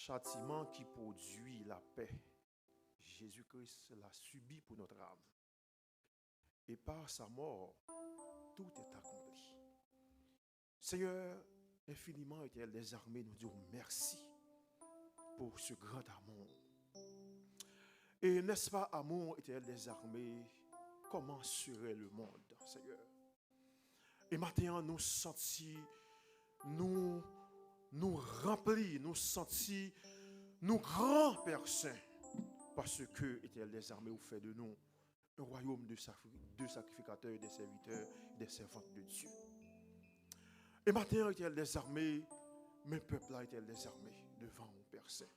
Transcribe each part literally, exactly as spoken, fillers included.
châtiment qui produit la paix, Jésus-Christ l'a subi pour notre âme. Et par sa mort, tout est accompli. Seigneur, infiniment, Éternel des armées, nous disons merci pour ce grand amour. Et n'est-ce pas, amour, Éternel des armées, comment serait le monde, Seigneur? E maten an, nou santi nou, nou ranpli, nou santi nou gran, Pè Sen, paske, Etènèl dèzame, ou fè de nou un royaume de sacri-, de sacrificateurs et de serviteurs, des servantes de Dieu. E maten an, Etènèl dèzame, men pèp la, Etènèl dèzame, devan ou, Pè Sen.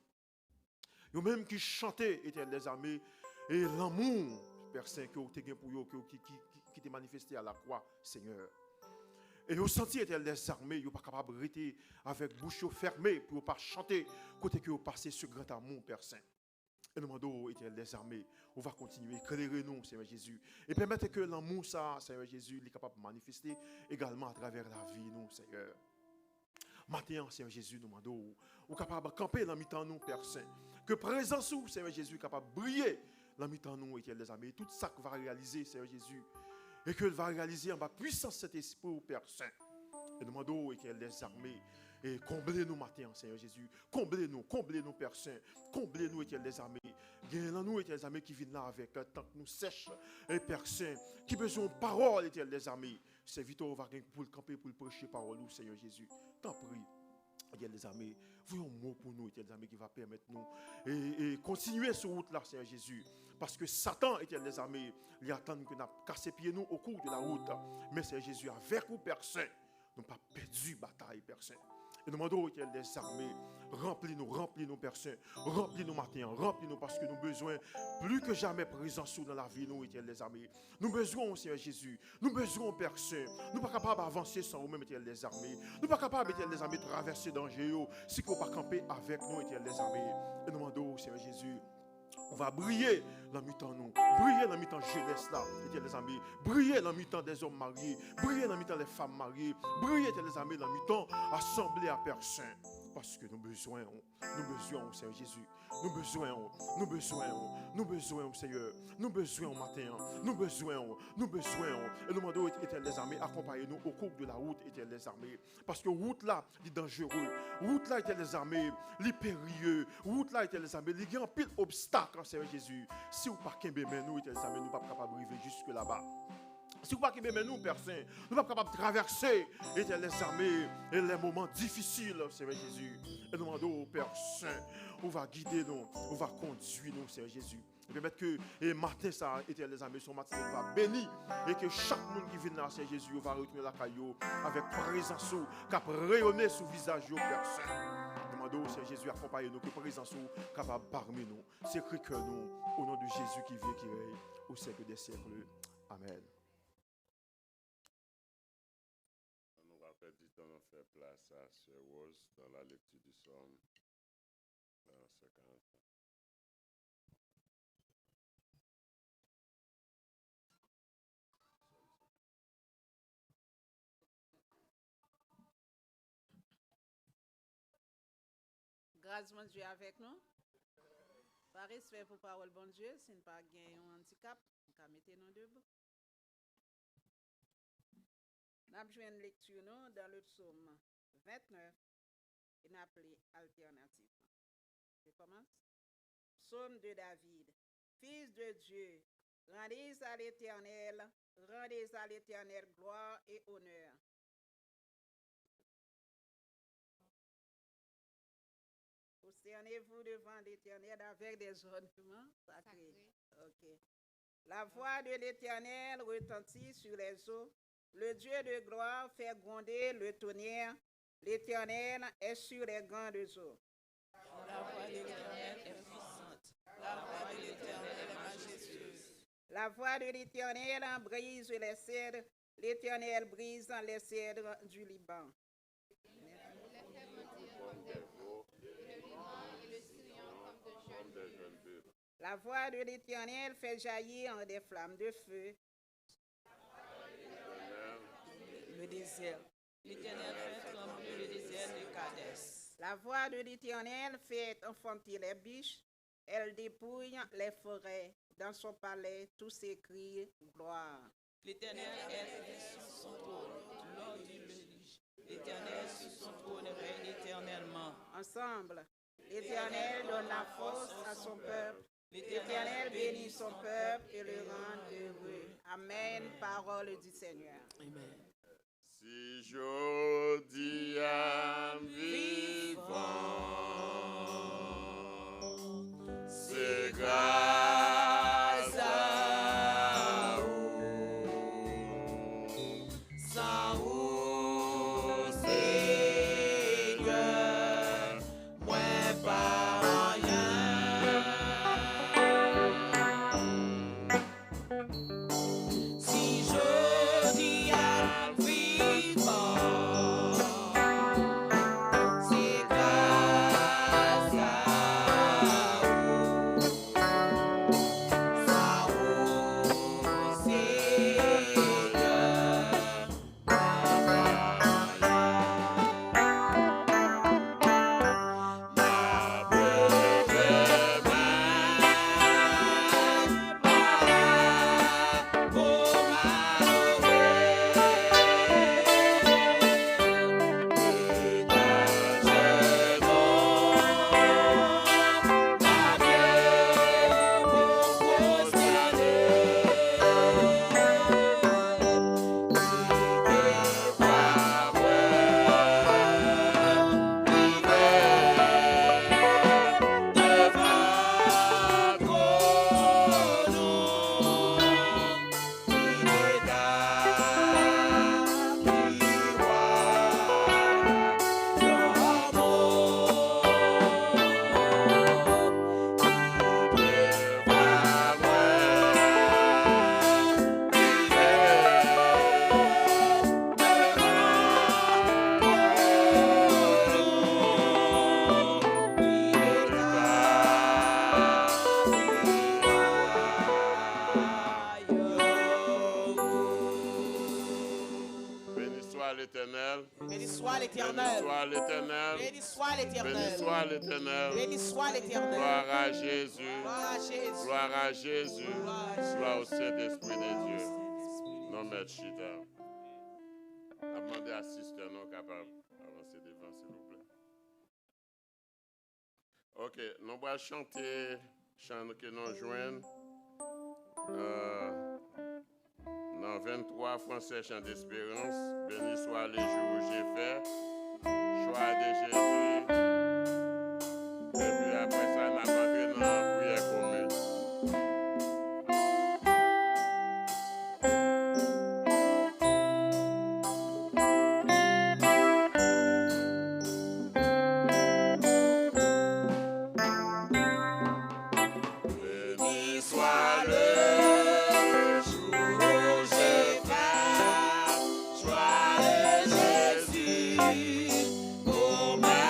Yo menm ki chante, Etènèl dèzame, e lanmou, Pè Sen, ke w te gen pou yo, ke w, ki, ki, ki, ki te manifeste a lakwa, Senyè. E yo santi, Etènèl dèzame, yo pa kapab rete avèk bouch yo fèmen pou yo pa chante kote ke yo pase ce grand amour, Pè Sen. E nou mande w, Etènèl dèzame, ou va kontinye eklere nou, Senyè Jezi, e pèmèt ke lanmou sa, Senyè Jezi, li kapab manifeste egalman atravè lavi nou, Senyè. Maten an, Senyè Jezi, nou mande w, ou kapab kanpe nan mitan nou, Pè Sen. Ke prezans ou, Senyè Jezi, kapab briye nan mitan nou, Etènèl dèzame. Tout sa k va reyalize, Senyè Jezi, e ke l va reyalize anba pwisans Sentespri ou, Pè Sen. E nou mande w, Etènèl dèzame, e konble nou maten an, Senyè Jezi. Konble nou, konble nou, Pè Sen. Konble nou, Etènèl dèzame. Gen nan nou, Etènèl dèzame, ki vin la avèk, e, tank nou sèch, e, Pè Sen, ki bezwen yon pawòl, Etènèl dèzame. Sèvitè w va gen pou l kanpe, pou l preche pawòl ou, Senyè Jezi. Tanpri, Etènèl dèzame, voye yon mo pou nou, Etènèl dèzame, ki va pèmèt nou, e, e, kontinye sou wout la, Senyè Jezi. Paske Satan, Etènèl dèzame, li atann ke n ap kase pye nou au cours de la route. Men, Senyè Jezi, avèk ou, Pè Sen, nou p ap pèdi batay, Pè Sen. E nou mande w, Etènèl dèzame, ranpli nou, ranpli nou, Pè Sen. Ranpli nou maten an, ranpli nou, paske nou bezwen plis ke jamè prezans ou nan lavi nou, Etènèl dèzame. Nou bezwen w, Senyè Jezi. Nou bezwen w, Pè Sen. Nou pa kapab avanse san ou menm, Etènèl dèzame. Nou pa kapab, Etènèl dèzame, travèse danje yo, si ke w pa kanpe avèk nou, Etènèl dèzame. E nou mande w, Senyè Jezi, ou va briye nan mitan nou. Briye nan mitan jenès la, Etènèl dèzame. Briye nan mitan dèzòm marye. Briye nan mitan lèfanm marye. Briye, Etènèl dèzame, nan mitan asanble a, Pè Sen. Paske nou bezwen w. Nou bezwen w, Senyè Jezi. Nou bezwen w. Nou bezwen w. Nou bezwen w, Senyè. Nou bezwen w maten an. Nou bezwen w. Nou bezwen w. E nou mande w, Etènèl dèzame, akonpaye nou au cours de la route, Etènèl dèzame. Paske wout la, li danjere. Wout la, Etènèl dèzame, li perye. Wout la, Etènèl dèzame, li gen anpil obstak, Senyè Jezi. Si w pa kenbe men nou, Etènèl dèzame, nou p ap kapab rive jiske laba. Si w pa kenbe men nou, Pè Sen, nou p ap kapab travèse, Etènèl dèzame, e lè moman difisil, Senyè Jezi. E nou mande w, Pè Sen, ou va gide nou, ou va kondui nou, Senyè Jezi. E pèmèt ke, e maten sa, Etènèl dèzame, se yon maten ki va beni, e ke chak moun ki vin la, Senyè Jezi, yo va retounen lakay yo avèk prezans ou k ap reyone sou vizaj yo, Pè Sen. Nou mande w, Senyè Jezi, akonpaye nou, ke prezans ou kapab pami nou. Sekre kè nou, au nom de Jésus qui vit et qui règne au siècle des siècles. Amen. Nou pa pèdi tan, nou fè plas a Sè Rose dans la lecture du psaume, euh, cent quarante. Gras Bondye avèk nou. Pa respè pou pawòl Bondye, si n pa gen yon andikap, n ka mete nou debou. N ap jwenn lekti nou dans le psaume vingt-neuf e n ap li altènativman. Je commence. Psaume de David. Fils de Dieu, rendez à l'Éternel, rendez à l'Éternel gloire et honneur. Prosternez-vous devant l'Éternel avec des ornements sacrés. Sacrés. Ok. La voix de l'Éternel retentit sur les eaux. Le Dieu de gloire fait gronder le tonnerre. L'Éternel est sur les grandes eaux. La voix de l'Éternel est puissante. La voix de l'Éternel est majestueuse. La voix de l'Éternel brise les cèdres. L'Éternel brise les cèdres du Liban. La voix de l'Éternel fait jaillir des flammes de feu. Le désert. L'Éternel fait trembler le désert de Kadès. La voix de l'Éternel fait enfanter les biches, elle dépouille les forêts. Dans son palais, tous s'écrient gloire. L'Éternel est sur son trône, l'ordre du juge. L'Éternel sur son trône règne éternellement. Ensemble, l'Éternel donne la force à son peuple. L'Éternel bénit son peuple et le rend heureux. Amen. Parole du Seigneur. Amen. Si jodi a m vivan, se gras a ou. San ou, Senyè, mwen pa anyen. Si jodi a m vivan, se gras a ou. San ou, Senyè, Béni soit l'Éternel. Béni soit l'Éternel. Béni soit l'Éternel. Gloire à Jésus. Gloire à Jésus. Gloire au Saint-Esprit de Dieu. Non, mèt chita. N ap mande asistè nou kapab avanse devan, silvouplè. Ok, nou pral chante chan ke nou jwenn euh, nan venntwa fransè, Chant d'espérance, Béni soit le jour où j'ai fait choix de Jésus. Epi apre sa, n ap antre nan priyè komen. Béni soit le jour où j'ai fait choix de Jésus pour ma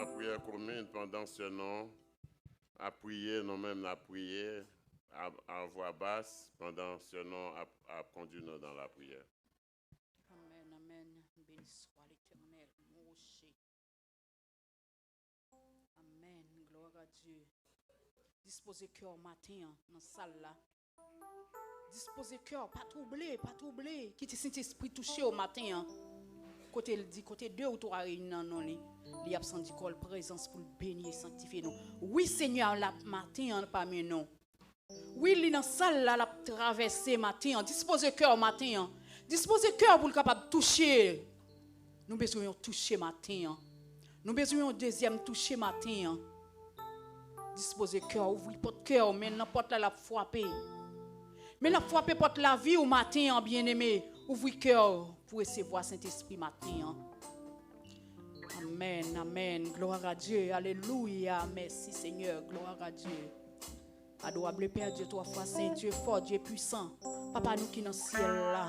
Lapriyè komin, pandan sè nou ap priye, nou menm n ap priye a, a vwa bas, pandan sè nou ap, ap kondui nou nan lapriyè. Amèn, amèn. Beni swa Letènèl, mon rocher. Amèn. Glwa a Dye. Dispoze kè w maten an nan sal la. Dispoze kè w, pa twouble, pa twouble. Kite Sentespri touche w maten an. Kote l di, kote de ou twa reyini nan non li, li ap santi kò l prezans pou l beni e sanktifye nou. Wi, Senyè a la maten an pami nou. Wi, li nan sal la, l ap travèse maten an. Dispoze kè w maten an. Dispoze kè w pou l kapab touche. Nou bezwen yon touche maten an. Nou bezwen yon dezyèm touche maten an. Dispoze kè w, ouvri pòt kè w, men nan pòt la, l ap frape. Men l ap frape pòt lavi w maten an, byeneme. Ouvri kè w pou resevwa Sentespri maten an. Amèn, amèn. Glwa a Dye. Alelouya. Mèsi, Senyè. Glwa a Dye. Adorable Père Dieu, trois fois saint, Dieu fort, Dieu puissant. Papa nou ki nan syèl la,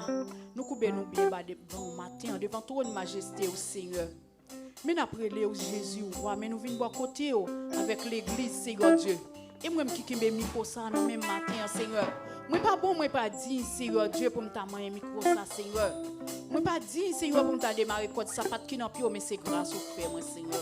nou koube nou byen ba devan w maten an, devan twòn majeste w, Senyè. Men n ap rele w Jezi, wa, men nou vin bò kote w avèk legliz, Senyè Dye. E mwen menm ki kenbe mikwo sa a nan men m maten an, Senyè. Mwen pa bon, mwen pa diy, Senyè Dye, pou m ta manyen mikwo sa, Senyè. Mwen pa diy, Senyè, pou m ta demare kòd sapat ki nan pye w, men se gras ou fè mwen, Senyè.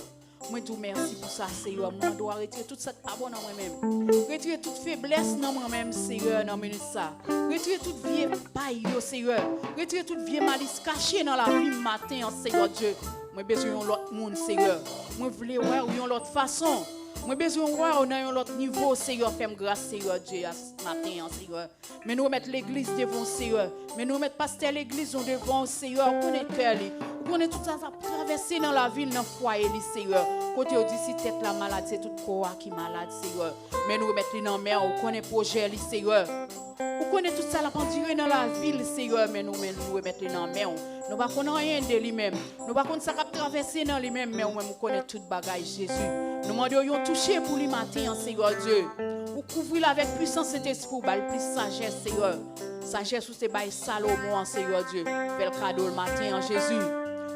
Mwen di w mèsi pou sa, Senyè. Mwen mande w a retire tout sa k pa bon nan mwen menm. Retire tout feblès nan mwen menm, Senyè, nan minit sa. Retire tout vye pay yo, Senyè. Retire tout vye malis kache nan lavi m maten an, Senyè Dye. Mwen bezwen yon lòt moun, Senyè. Mwen vle wè w yon lòt fason. Mwen bezwen wè w nan yon lòt nivo, Senyè. Fè m gras, Senyè Dye, a maten an, Senyè. Men nou remèt legliz devan w, Senyè. Men nou remèt pastè legliz nou devan w, Senyè. Ou konnen kè li. Ou konnen tout sa k ap travèse nan lavi l, nan fwaye li, Senyè. Kote yo di si tèt la malad, se tout kò a ki malad, Senyè. Men nou remèt li nan men w. Ou konnen pwojè li, Senyè. Ou konnen tout sa l ap andire nan lavi l, Senyè. Men nou, men nou remèt li nan men w. Nou pa konn anyen de li menm. Nou pa konn sa k ap travèse nan li menm, men ou menm ou konnen tout bagay, Jezi. Nou mande w yon touche pou li maten an, Senyè Dye. Ou kouvri l avèk pwisans Sentespri w, ba l plis sajès, Senyè. Sajès ou te bay Salomon an, Senyè Dye. Fè l kado l maten an, Jezi.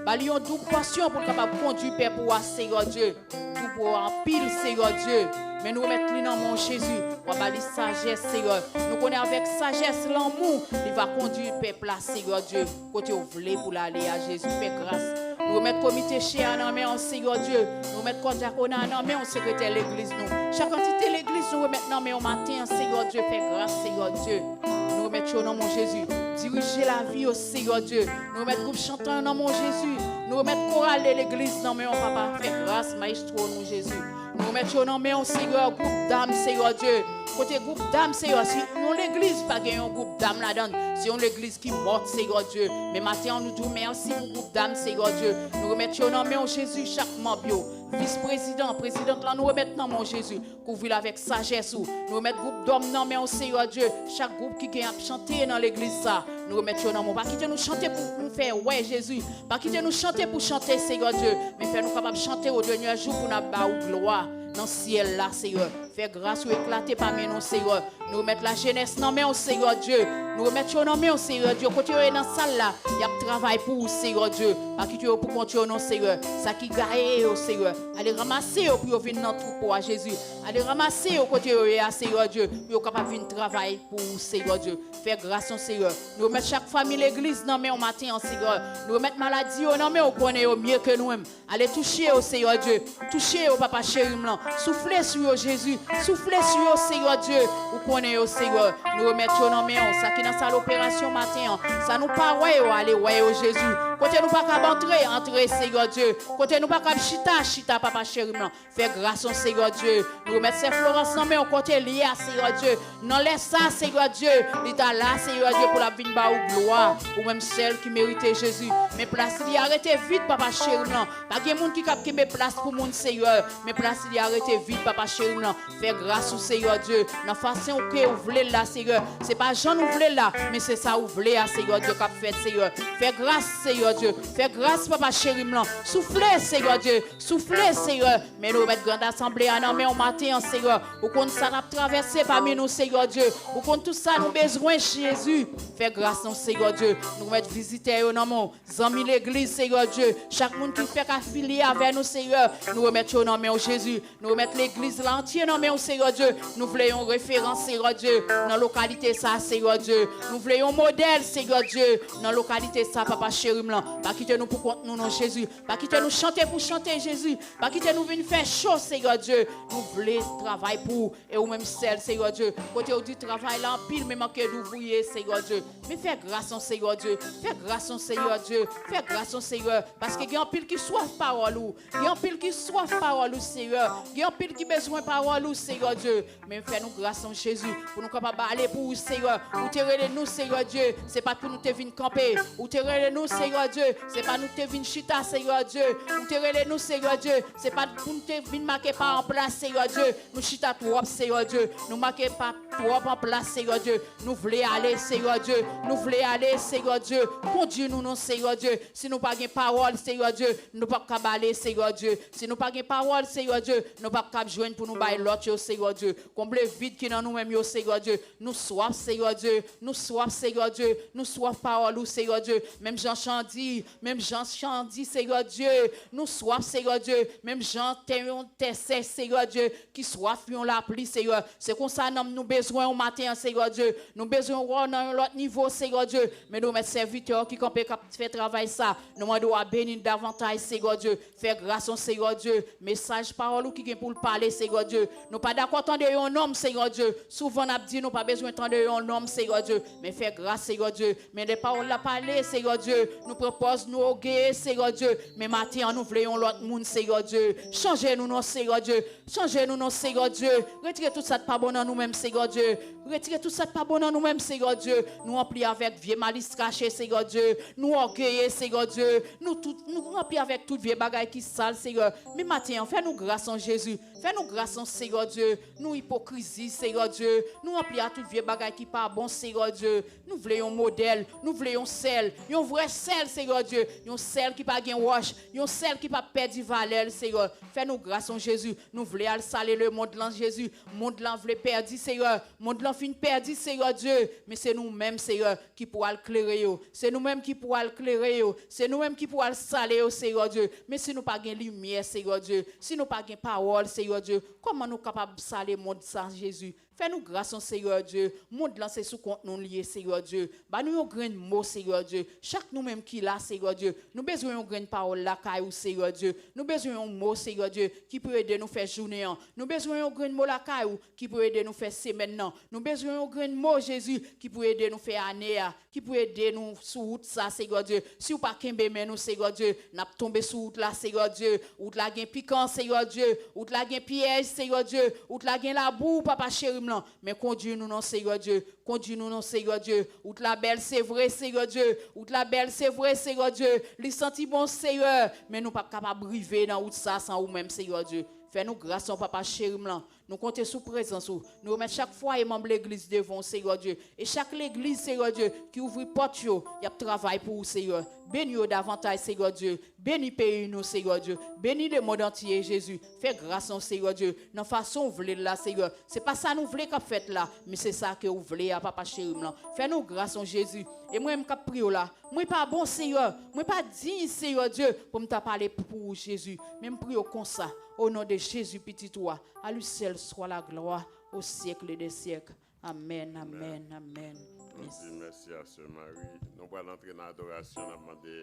Ba li yon doub pòsyon pou l kapab kondui pèp ou a, Senyè Dye. Twoupo anpil, Senyè Dye. Men nou remèt li nan men w, Jezi. W a ba li sajès, Senyè. Nou konnen avèk sajès, lanmou, li va kondui pèp la, Senyè Dye. Kote w vle pou l ale a, Jezi, fè gras. Nou remèt komite chè a nan men w, Senyè Dye. Nou remèt kò dyakona a nan men w, sekretè legliz nou. Chak antite legliz nou remèt nan men w maten an, Senyè Dye, fè gras, Senyè Dye. Nou remèt yo nan men w, Jezi. Dirije lavi yo, Senyè Dye. Nou remèt gwoup chantan yo nan men w, Jezi. Nou remèt koral de legliz nan men w, papa, fè gras, mayestwo nou, Jezi. Nou remèt yo nan men w, Senyè, gwoup dam, Senyè Dye. Kote gwoup dam, Senyè, si yon legliz pa gen yon gwoup dam ladan l, se yon legliz ki mòt, Senyè Dye. Men maten an, nou di w mèsi pou gwoup dam, Senyè Dye. Nou remèt yo nan men w, Jezi, chak manm yo. Vis prezidan, prezidant lan, nou remèt nan men w, Jezi. Kouvri l avèk sajès ou. Nou remèt gwoup dòm nan men w, Senyè Dye. Chak gwoup ki gen ap chante nan legliz sa, nou remèt yo nan men w. Pa kite nou chante pou nou fè wè, Jezi. Pa kite nou chante pou chante, Senyè Dye, men fè nou kapab chante o dènyè jou pou n ap ba ou glwa nan syèl la, Senyè. Fè gras ou eklate pami nou, Senyè. Nou remèt lajenès nan men w, Senyè Dye. Nou remèt yo nan men w, Senyè Dye. Kote yo ye nan sal la, y ap travay pou ou, Senyè Dye. Pa kite yo pou kont yo non, Senyè. Sa ki gaye yo, Senyè, ale ranmase yo pou yo vin nan twoupo a, Jezi. Ale ranmase yo kote yo ye a, Senyè Dye, pou yo kapab vin travay pou ou, Senyè Dye. Fè gras nou, Senyè. Nou remèt chak fanmi legliz nan men w maten an, Senyè. Nou remèt maladi yo nan men w, ou konnen yo mye ke nou menm. Ale touche yo, Senyè Dye. Touche yo, papa cheri m lan. Soufle sou yo, Jezi. Soufle sou yo, Senyè Dye. Ou konnen yo, Senyè. Nou remèt yo nan men w. Sa ki nan sal operasyon maten an, sa nou pa wè yo, ale wè yo, Jezi. Kote nou pa kab antre, antre, Senyè Dye. Kote nou pa kab chita, chita, papa cheri m lan. Fè gras nou, Senyè Dye. Nou remèt sè Florans nan men w, kote l ye a, Senyè Dye. Nan lè sa, Senyè Dye, li ta la, Senyè Dye, pou l ap vin ba ou glwa. Ou menm sèl ki merite, Jezi. Men plas li a rete vid, papa cheri m lan. Pa gen moun ki kab kenbe plas pou moun, Senyè. Men plas li a rete vid, papa cheri m lan. Fè gras ou, Senyè Dye, nan fason ke ou vle l la, Senyè. Se pa jan nou vle l la, men se sa ou vle a, Senyè Dye, k ap fèt, Senyè. Fè gras, Senyè. Seyè Dye. Fè gras, papa cheri m lan. Soufle, Seyè Dye. Soufle, Seyè. Men nou remèt Grand Asanble a nan men w maten an, Seyè. Ou konn sa n ap travèse pami nou, Seyè Dye. Ou konn tout sa nou bezwen, Jezi. Fè gras non, Seyè Dye. Nou remèt vizitè yo nan men w. Zanmi legliz, Seyè Dye. Chak moun ki fèk afilye avè nou, Seyè. Nou remèt yo nan men w, Jezi. Nou remèt legliz la antye nan men w, Seyè Dye. Nou vle yon referans, Seyè Dye, nan lokalite sa, Seyè Dye. Nou vle yon modèl, Seyè Dye, nan lokalite sa, papa cheri m lan. Pa kite nou pou kont nou, non, Jezi. Pa kite nou chante pou chante, Jezi. Pa kite nou vin fè cho, Seyè Dye. Nou vle travay pou ou, e ou menm sèl, Seyè Dye. Kote ou di travay la anpil, men manke douvriye, Seyè Dye. Men fè gras non, Seyè Dye. Fè gras non, Seyè Dye. Fè gras non, Seyè. Paske gen anpil ki swaf pawòl ou. Gen anpil ki swaf pawòl ou, Seyè. Gen anpil ki bezwen pawòl ou, Seyè Dye. Men fè nou gras non, Jezi, pou nou kapab ale pou ou, Seyè. Ou te rele nou, Seyè Dye. Se pa t pou nou te vin kanpe. Ou te rele nou, Seyè Dye. Se pa nou te vin chita, Seyè Dye. Ou te rele nou, Seyè Dye. Se pa t pou nou te vin make pa an plas, Seyè Dye. Nou chita twòp, Seyè Dye. Nou make pa twòp an plas, Seyè Dye. Nou vle ale, Seyè Dye. Nou vle ale, Seyè Dye. Kondui nou, non, Seyè Dye. Si nou pa gen pawòl, Seyè Dye, nou p ap kab ale, Seyè Dye. Si nou pa gen pawòl, Seyè Dye, nou p ap kab jwenn pou nou bay lòt yo, Seyè Dye. Konble vid ki nan nou menm yo, Seyè Dye. Nou swaf, Seyè Dye. Nou swaf, Seyè Dye. Nou swaf pawòl ou, Seyè Dye. Menm jan chan di, menm jan chan di, Seyè Dye. Nou swaf, Seyè Dye. Menm jan tè yon tè sèch, Seyè Dye, ki swaf yon lapli, Seyè. Se konsa nanm nou bezwen w maten an, Seyè Dye. Nou bezwen wè w nan yon lòt nivo, Seyè Dye. Men nou remèt sèvitè w ki kanpe, k ap fè travay sa. Nou mande w a beni l davantaj, Seyè Dye. Fè gras w, Seyè Dye. Mesaj pawòl ou ki gen pou l pale, Seyè Dye. Nou pa dakò tande yon nonm, Seyè Dye. Souvan n ap di nou pa bezwen tande yon nonm, Seyè Dye. Men fè gras, Seyè Dye. Men lè pawòl la pale, Seyè Dye, nou pran pòz nou ogeye, Seyè Dye. Men maten an, nou vle yon lòt moun, Seyè Dye. Chanje nou non, Seyè Dye. Chanje nou non, Seyè Dye. Retire tout sa k pa bon nan nou menm, Seyè Dye. Retire tout sa k pa bon nan nou menm, Seyè Dye. Nou ranpli avèk vye malis kache, Seyè Dye. Nou ògeye, Seyè Dye. Nou tout, nou ranpli avèk tout vye bagay ki sal, Seyè. Men maten an, fè nou gras an Jezi. Fè nou gras an Seyè Dye. Nou ipokrizi, Seyè Dye. Nou ranpli a tout vye bagay ki pa bon, Seyè Dye. Nou vle yon modèl. Nou vle yon sèl. Yon vrè sèl, Seyè Dye. Yon sèl ki pa gen wòch. Yon sèl ki p ap pèdi valè l, Seyè. Fè nou gras an Jezi. Nou vle al sale lemonn lan, Jezi. Monn lan vle pèdi, Seyè. Monn lan fin pèdi, Seyè Dye. Men se nou menm, Seyè, ki pou al klere yo. Se nou menm ki pou al klere yo. Se nou menm ki pou al sale yo, Seyè Dye. Men si nou pa gen limyè, Seyè Dye, si nou pa gen pawòl, Seyè Dye, kòman nou kapab sale monn sa, Jezi? Fè nou gras, non, Seyè Dye. Monn lan se sou kont nou l ye, Seyè Dye. Ba nou yon grenn mo, Seyè Dye. Chak nou menm ki la, Seyè Dye, nou bezwen yon grenn pawòl lakay ou, Seyè Dye. Nou bezwen yon mo, Seyè Dye, ki pou ede nou fè jounen an. Nou bezwen yon grenn mo lakay ou ki pou ede nou fè semèn nan. Nou bezwen yon grenn mo, Jezi, ki pou ede nou fè ane a, ki pou ede nou sou wout sa, Seyè Dye. Si w pa kenbe men nou, Seyè Dye, n ap tonbe sou wout la, Seyè Dye. Wout la gen pikan, Seyè Dye. Wout la gen pyèj, Seyè Dye. Wout la gen labou, papa cheri m lan. Men kondui nou non, Seyè Dye. Kondui nou non, Seyè Dye. Wout la bèl, se vre, Seyè Dye. Wout la bèl, se vre, Seyè Dye. Li santi bon, Seyè. Men nou p ap kapab rive nan wout sa san ou menm, Seyè Dye. Fè nou gras, non, papa cheri m lan. Nou konte sou prezans ou. Nou remèt chak fwaye manm legliz devan w, Seyè Dye. E chak legliz, Seyè Dye, ki ouvri pòt yo, y ap travay pou ou, Seyè. Beni yo davantaj, Seyè Dye. Beni peyi nou, Seyè Dye. Beni lemonn antye, Jezi. Fè gras, non, Seyè Dye, nan fason w vle l la, Seyè. Se pa sa nou vle k ap fèt la, men se sa ke w vle a, papa cheri m lan. Fè nou gras, non, Jezi. E mwen menm k ap priye w la, mwen pa bon, Seyè. Mwen pa diy, Seyè Dye, pou m ta pale pou, pou ou, Jezi. Men m priye w konsa, o non de Jezi, Pitit ou a. À lui seul soit la gloire au siècle des siècles. Amèn, amèn, amèn. Nou di mèsi a Sè Marie. Nou pral antre nan adorasyon, n ap mande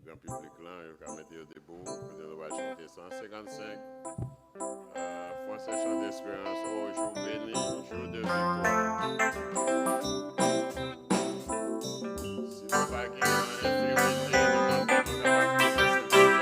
gran piblik lan, yo ka mete yo debou, kote nou va chante san senkannsenk. Euh, Français Chant d'Espérance, oh, jour béni, jour de victoire. Si nou pa gen enfimite, nou pa kapab konfese Senyè.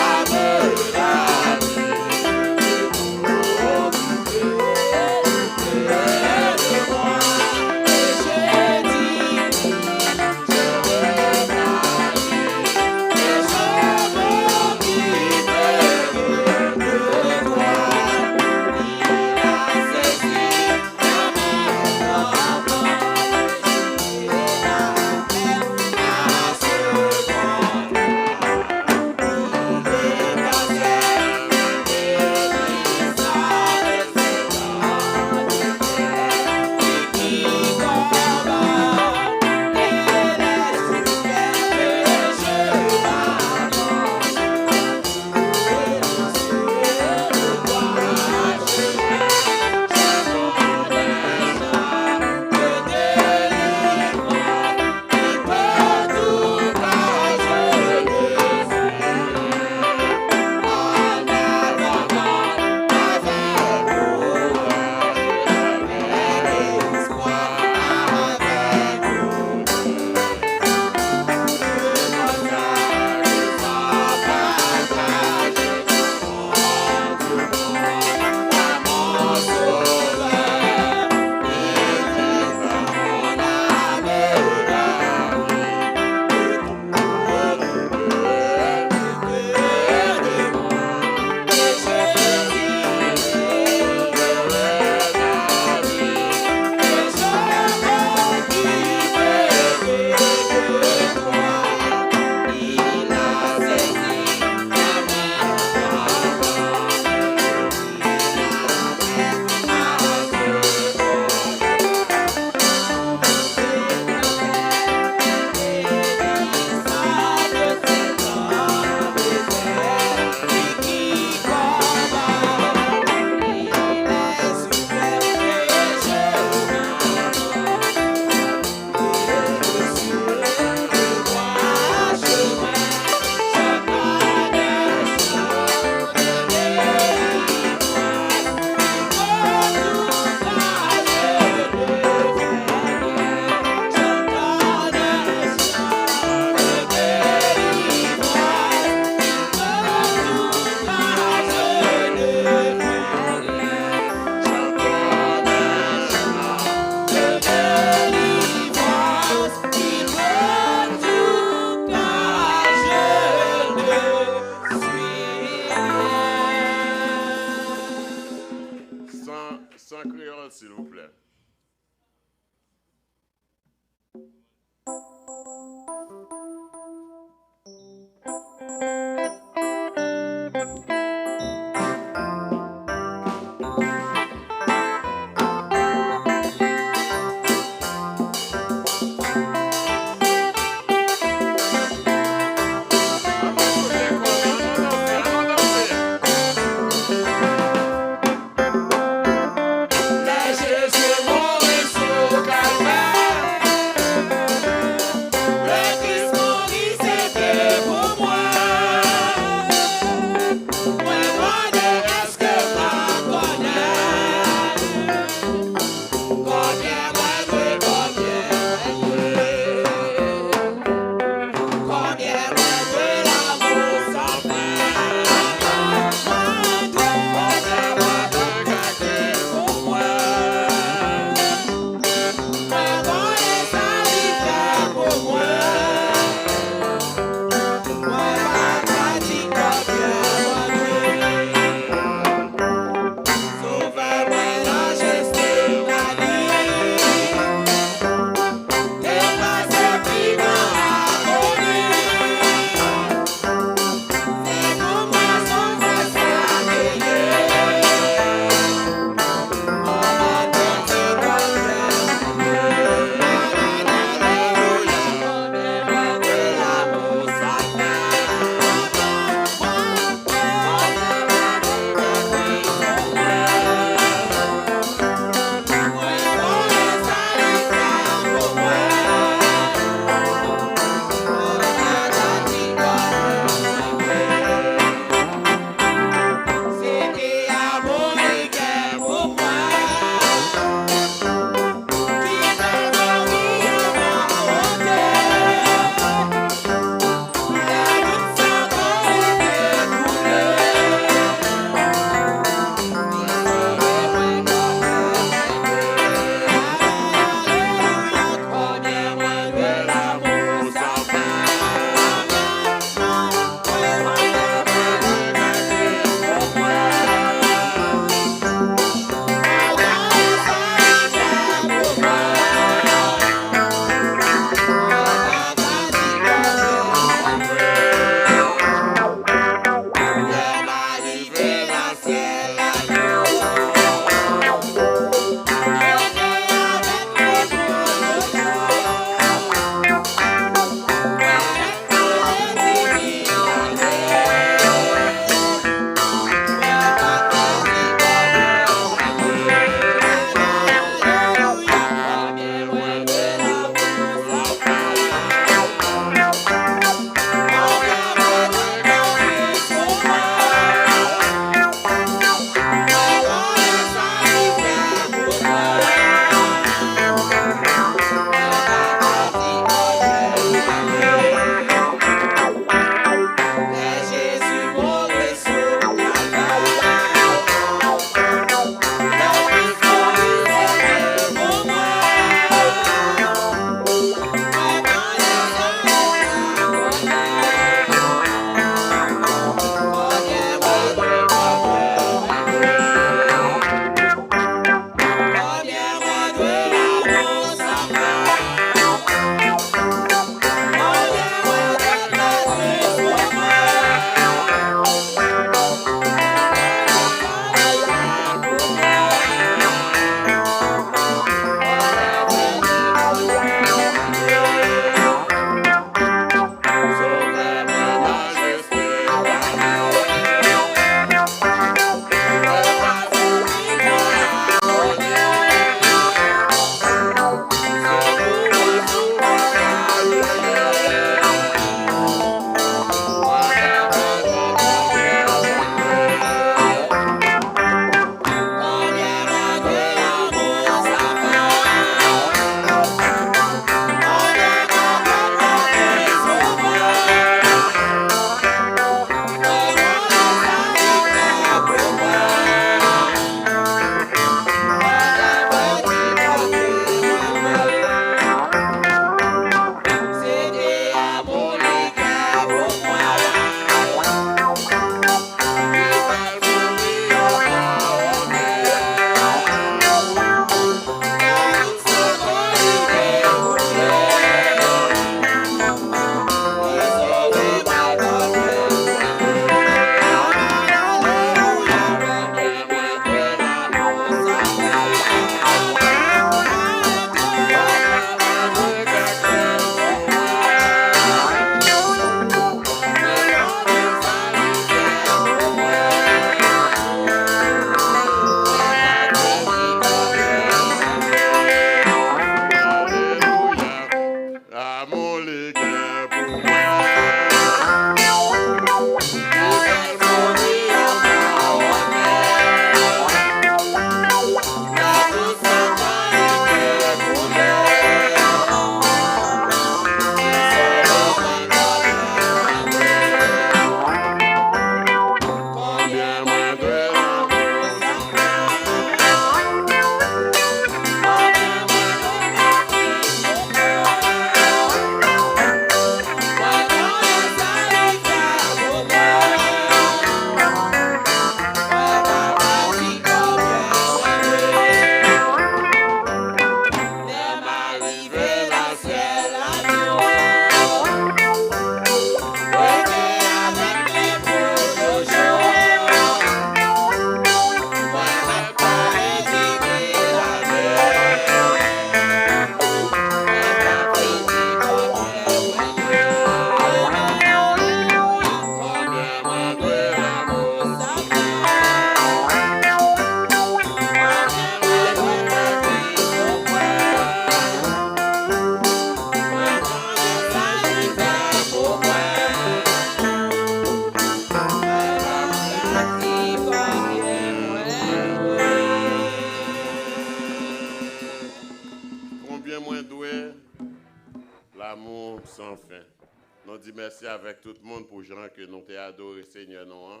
di mèsi avèk tout moun pou jan ke nou te adore Senyè nou an.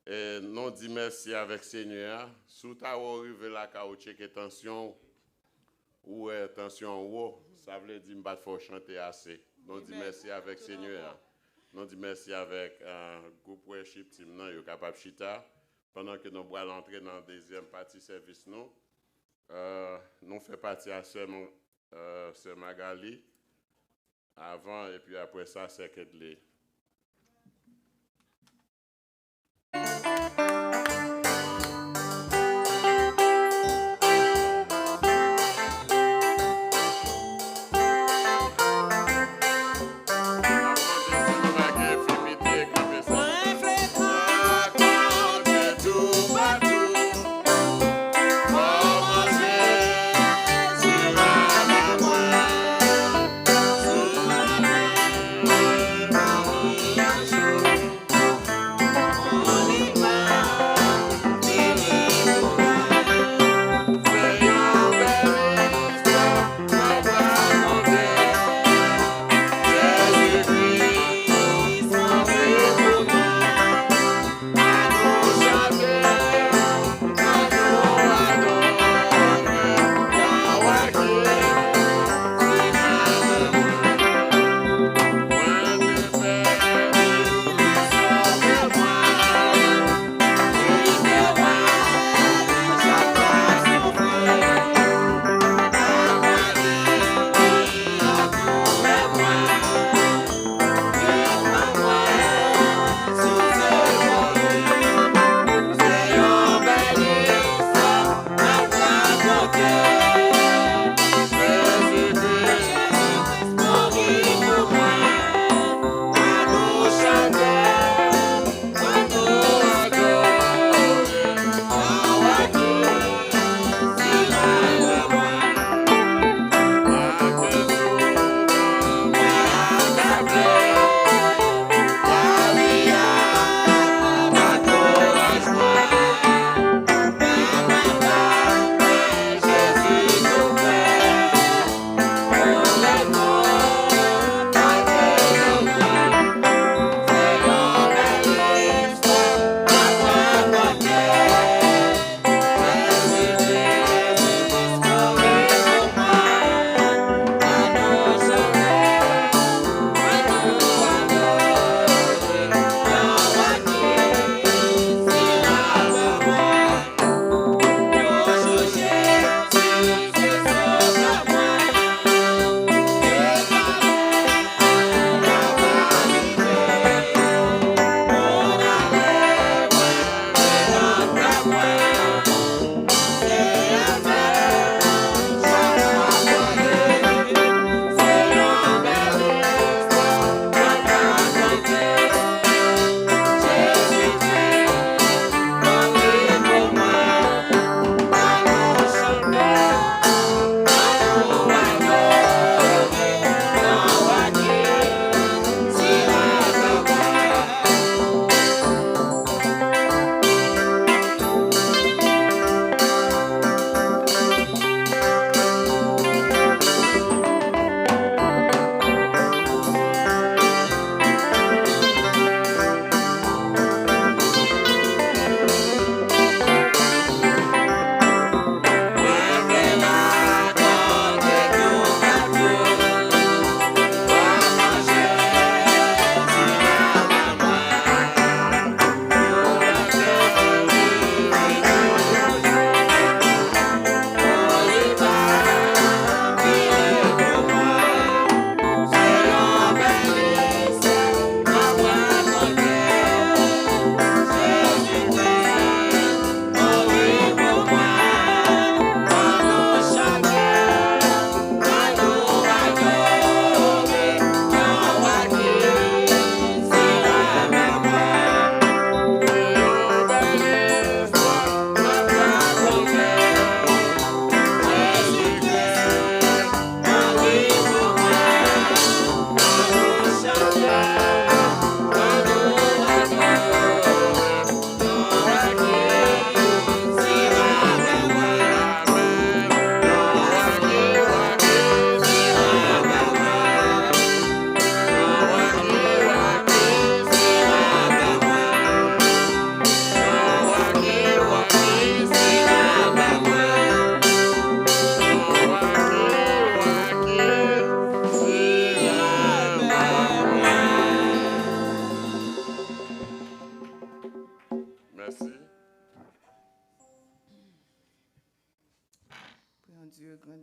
E nou di mèsi avèk Senyè a. Si w ta wè w rive lakay ou tcheke tansyon w, ou wè tansyon w wo, sa vle di m pa t fè w chante ase. Nou di mèsi avèk Senyè a. Nou di mèsi avèk ah, gwoup worship team nan, yo kapab chita. Pandan ke nou pral antre nan dezyèm pati sèvis nou, ah, nou fè pati a sè, ah, sè Magali avan, epi apre sa, sè Kedley.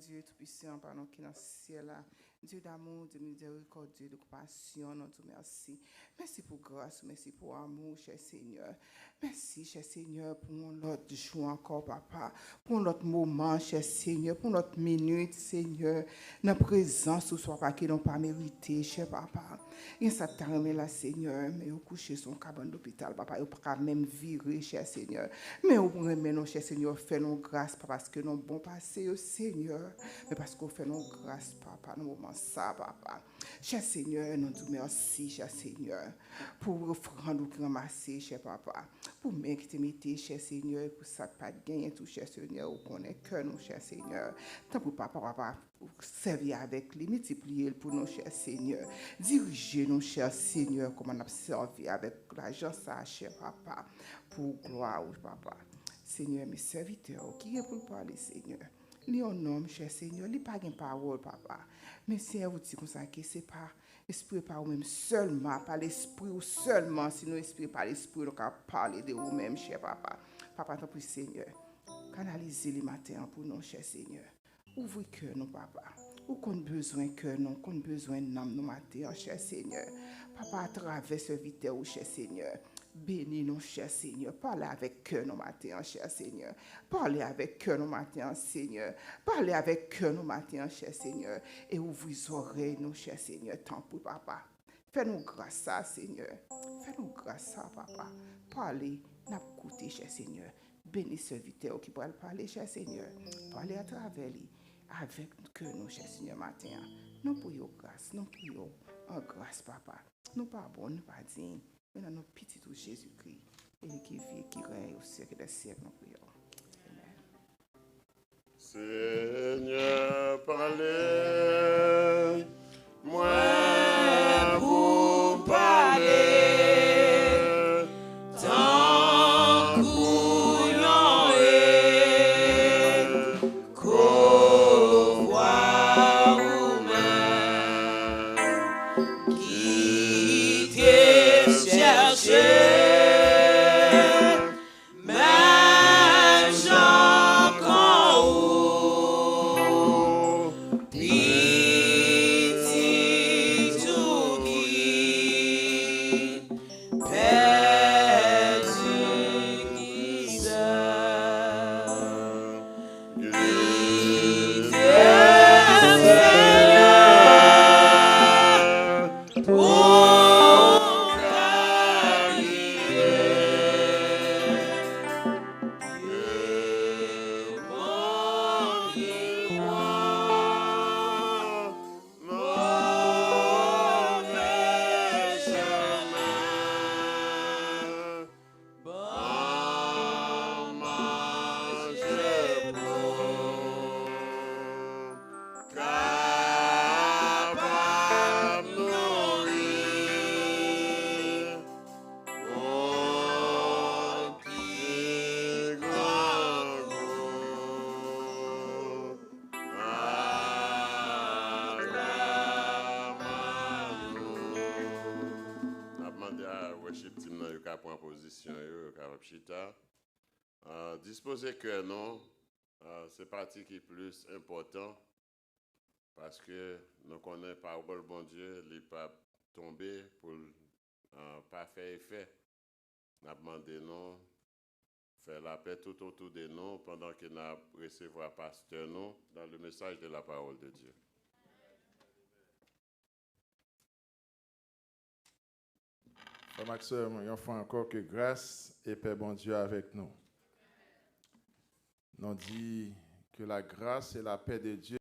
Dye Toupisan, Papa nou ki nan syèl la. Dye damou, Dye mizèrikòdye, de konpasyon, nou di w mèsi. Mèsi pou gras ou, mèsi pou amou, chè Senyè. Mèsi, chè Senyè, pou yon lòt jou ankò, Papa. Pou yon lòt moman, chè Senyè, pou yon lòt minit, Senyè, nan prezans ou, Papa, ke nou pa merite, chè Papa. Gen sa k ta renmen la, Senyè, men yo kouche sou yon kabann lopital, Papa, yo pa ka menm vire, chè Senyè. Men ou renmen nou, chè Senyè, fè nou gras, Papa, paske nou bon pase yo, Senyè. Men paske ou fè nou gras, Papa, nan moman sa, Papa. Chè Senyè, nou di w mèsi, chè Senyè, pou ofrann ou ki ranmase, chè Papa. Pou men ki te mete, chè Senyè, pou sa k pa t genyen tou, chè Senyè, ou konnen kè nou, chè Senyè. Tanpri, Papa, Papa, sèvi avèk li, miltipliye l pou nou, chè Senyè. Dirije nou, chè Senyè, kòman n ap sèvi avèk lajan sa a, chè Papa, pou glwa ou, Papa. Senyè, men sèvitè ou ki gen pou l pale, Senyè. Li yon nonm, chè Senyè, li pa gen pawòl, Papa. Men Senyè, ou di konsa ke se pa espri pa ou menm sèlman, pa lespri ou sèlman, si nou espri pa lespri, nou ka pale de ou menm, chè Papa. Papa, tanpri, Senyè, kanalize li maten an pou nou, chè Senyè. Ouvri kè nou, Papa. Ou konn bezwen kè nou, konn bezwen nanm nou maten an, chè Senyè. Papa, atravè sèvitè ou, chè Senyè, beni nou, chè Senyè. Pale avèk kè nou maten an, chè Senyè. Pale avèk kè nou maten an, Senyè. Pale avèk kè nou maten an, chè Senyè. E ouvri zòrèy nou, chè Senyè. Tanpri, Papa. Fè nou gras sa, Senyè. Fè nou gras sa, Papa. Pale, n ap koute, chè Senyè. Beni sèvitè ou ki pral pale, chè Senyè. Pale atravè li, avèk kè nou, chè Senyè, maten an. Nou priye w gras, nou priye w an gras, Papa. Nou pa bon, nou pa diy, men nan non pitit ou Jezikri, e li ki viv, ki rèy o syèk dè syèk, nou priye w. Amèn. Senyè, pale, mwen pou pale, tankou yon eko vwa ou menm ki te chèche menm jan kon ou, pitit ou ki pèdi ki sèl. Kite, Senyè, pou kalite. Kapab nouri kont ki grangou aklama nou. N ap mande a worship team nan, yo ka pran pozisyon yo, yo kapab chita. Ah, dispoze kè nou, ah, se pati ki plis enpòtan, paske nou konnen pawòl Bondye, li p ap tonbe pou l, ah, pa fè efè. N ap mande nou fè lapè tout otou de nou pandan ke n ap resevwa pastè nou dans le message de la parole de Dieu. Frè m ak sè m, yon fwa ankò, ke gras e pè Bondye avèk nou. Nou di, que la grâce et la paix de Dieu